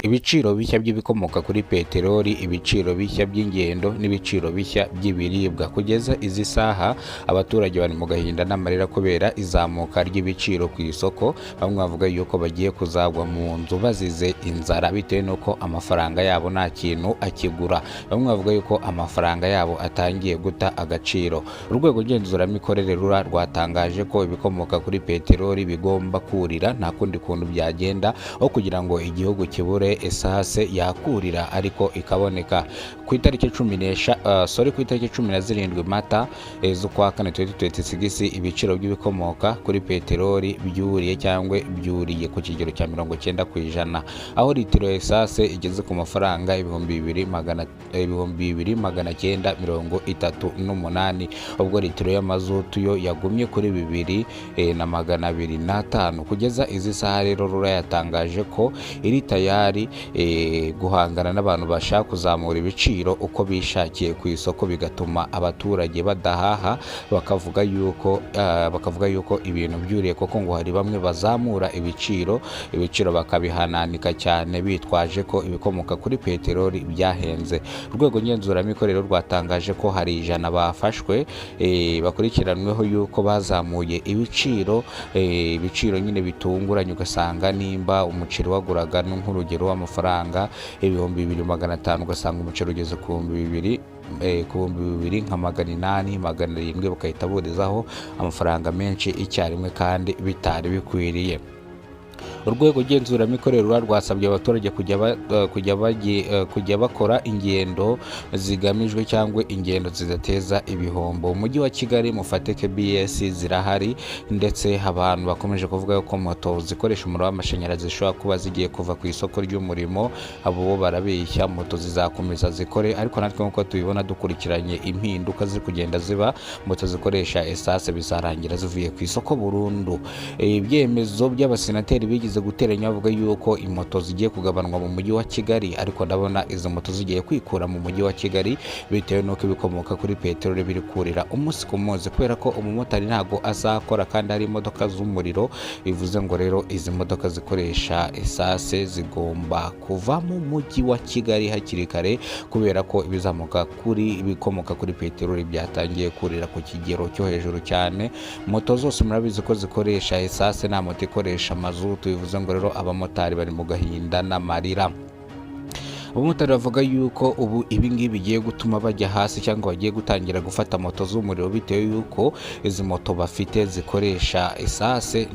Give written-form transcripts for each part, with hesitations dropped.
Ibiciro bishya by'ibikomoka kuri peteroli, ibiciro bishya by'ingendo n'ibiciro bishya by'ibiribwa. Kugeza izi saha abaturage bari mu gahinda n'amarira kubera izamuka ry'ibiciro ku isoko. Bamwe bavuga yuko bagiye kuzagwa mu nzu bazize inzara bitewe n'uko amafaranga yabo nta kintu akigura. Bamwe bavuga yuko amafaranga yabo atangiye guta agaciro. Urwego ngenzuramikorere RURA rwatangaje ko ibikomoka kuri peteroli bigomba kurira, nta kundi kuntu byagenda aho kugira ngo igihugu kibure esase yakurira ariko ikaboneka. Ku itariki cumi n'esha sorry, ku itariki 17 Mata z'ukwa kane 2026, ibiciro by'ibikomoka kuri peteroli byuriye cyangwa byuriye ku kigero cya 90%, aho litiro ya esase igeze ku mafaranga 2938, ubwo litiro y'amazutu yo yagumye kuri 2205. Kugeza izi saha rero RURA yatangaje ko iri tayari guhangana n'abantu bashaka kuzamura ibiciro uko bishakiye ku isoko, bigatuma abaturage badahaha, bakavuga yuko ibintu byuriye koko. Ngo hari bamwe bazamura ibiciro bakabihananika cyane bitwaje ko ibikomoka kuri peteroli byahenze. Urwego ngenzuramikorere rwatangaje ko hari 100 bafashwe bakurikiranweho yuko bazamuye ibiciro nyine bitunguranye, ugasanga nimba umuceri waguraga, nk'urugero, w'amafaranga 2500, ugasanga umuceri ugeze ku 2000, ku bihumbi 2 nka 800, 700, bagahita burizaho amafaranga menshi icyarimwe kandi bitari bikwiriye. Urwego ngenzuramikorere RURA rwasabye abaturage kujya bakora ingendo zigamijwe cyangwa ingendo zidateza ibihombo. Mu mujyi wa Kigali mufate KBS zirahari, ndetse abantu bakomeje kuvuga ko moto zikoresha umuriro w'amashanyarazi zishobora kuba zigiye kuva ku isoko ry'umurimo. Abo bo barabeshya, moto zizakomeza zikore. Ariko natwe nk'uko tubibona dukurikiranye impinduka ziri kugenda ziba, moto zikoresha esase bizarangira zivuye ku isoko burundu. Ibyemezo by'abasenateri bigeze guteranya bavuga yuko imoto zigiye kugabanwa mu mujyi wa Kigali, ariko ndabona izo moto zigiye kwikura mu mujyi wa Kigali bitewe n'uko ibikomoka kuri peteroli biri kurira umunsi ku munsi, kubera ko umumotari ntabwo azakora kandi hari imodoka z'umuriro. Bivuze ngo rero izi modoka zikoresha esase zigomba kuva mu mujyi wa Kigali hakiri kare, kubera ko ibikomoka kuri peteroli byatangiye kurira ku kigero cyo hejuru cyane. Moto zose murabizi ko zikoresha esase, nta moto ikoresha mazutu. Bivuze ngo rero abamotari bari mu gahinda n'amarira. Abamotari bavuga yuko ubu ibingibi bigiye gutuma bajya hasi cyangwa bagiye gutangira gufata moto z'umuriro, bitewe yuko izi moto bafite zikoresha esase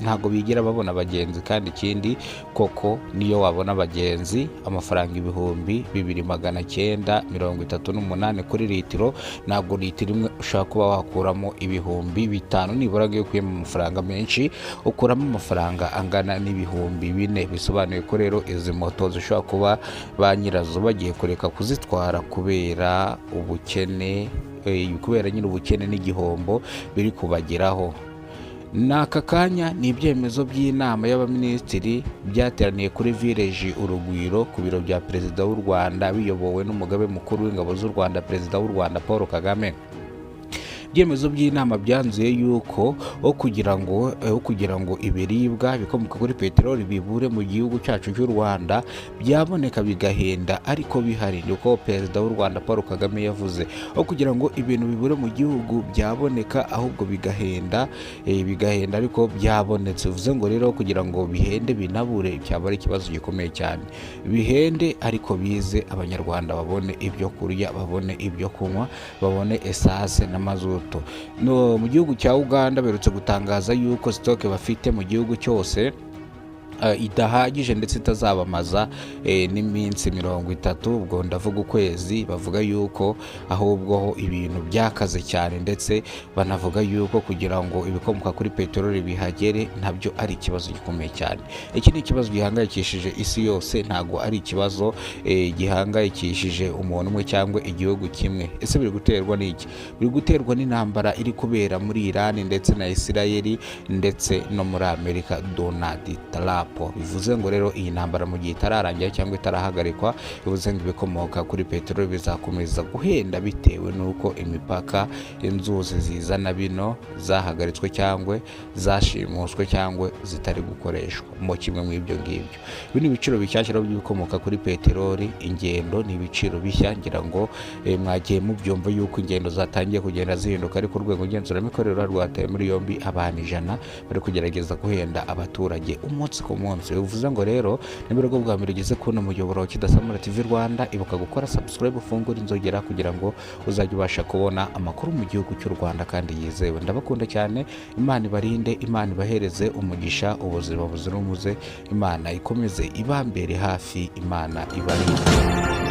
ntago bigira babona abagenzi. Kandi ikindi koko, niyo wabona abagenzi, amafaranga 2938 kuri litiro, ntabwo litiro imwe ushobora kuba wakuramo 5000 nibura. Iyo ukuyemo amafaranga menshi, ukuramo amafaranga angana n'4000. Bisobanuye ko rero izi moto zishobora kuba ba nyirazo bagiye kureka kuzitwara kubera ubukene, kubera nyine ubukene n'igihombo biri kubageraho. Ni aka kanya ni ibyemezo by'inama y'abaminisitiri byateraniye kuri Village Urugwiro ku biro bya Perezida w'u Rwanda, biyobowe n'Umugaba Mukuru w'Ingabo z'u Rwanda, Perezida w'u Rwanda Paul Kagame. Ibyemezo by'inama byanzuye yuko aho kugira ngo ibiribwa bikomoka kuri peteroli bibure mu gihugu cyacu cy'u Rwanda, byaboneka bigahenda ariko bihari. Niko Perezida w'u Rwanda Paul Kagame yavuze. Aho kugira ngo ibintu bibure mu gihugu, byaboneka ahubwo bigahenda ariko byabonetse. Bivuze ngo rero kugira ngo bihende binabure byaba ari ikibazo gikomeye cyane. Bihende ariko bize, Abanyarwanda babone ibyo kurya, babone ibyo kunywa, babone esase n'amazutu. No mu gihugu cya Uganda baherutse gutangaza yuko stock bafite mu gihugu cyose idahagije, ndetse itazabamaza n'iminsi 30, ubwo ndavuga ukwezi. Bavuga yuko ahubwo ho ibintu byakaze cyane, ndetse banavuga yuko kugira ngo ibikomoka kuri peteroli bihagere nabyo ari ikibazo gikomeye cyane. Iki ni ikibazo gihangayikishije isi yose, ntabwo ari ikibazo gihangayikishije umuntu umwe cyangwa igihugu kimwe. Ese biri guterwa n'iki? Biri guterwa n'intambara iri kubera muri Iran ndetse na Isirayeli ndetse no muri Amerika, Donald Trump. Gasopo. Bivuze ngo rero iyi ntambara mu gihe itararangira cyangwa itarahagarikwa, bivuze ngo ibikomoka kuri peteroli bizakomeza guhenda bitewe n'uko imipaka, inzuzi zizana bino zahagaritswe cyangwa zashimuswe cyangwa zitari gukoreshwa mo kimwe mu ibyo ngibyo. Ibi ni ibiciro bishyashya rero by'ibikomoka kuri peteroli. Ingendo ni ibiciro bishya, ngira ngo mwagiye mubyumva yuko ingendo zatangiye kugenda zihinduka, ariko urwego ngenzuramikorere rwataye muri yombi abantu 100 bari kugerageza guhenda abaturage umunsi ku munsi. Bivuze ngo rero niba aribwo bwa mbere ugeze kubona umuyoboro wa Kidasamura TV Rwanda, ibuka gukora subscribe, ufungure inzogera kugira ngo uzajye ubasha kubona amakuru mu gihugu cy'u Rwanda kandi yizewe. Ndabakunda cyane, Imana ibarinde, Imana ibahereze umugisha, ubuzima buzira umuze, Imana ikomeze ibambere hafi, Imana ibarinde.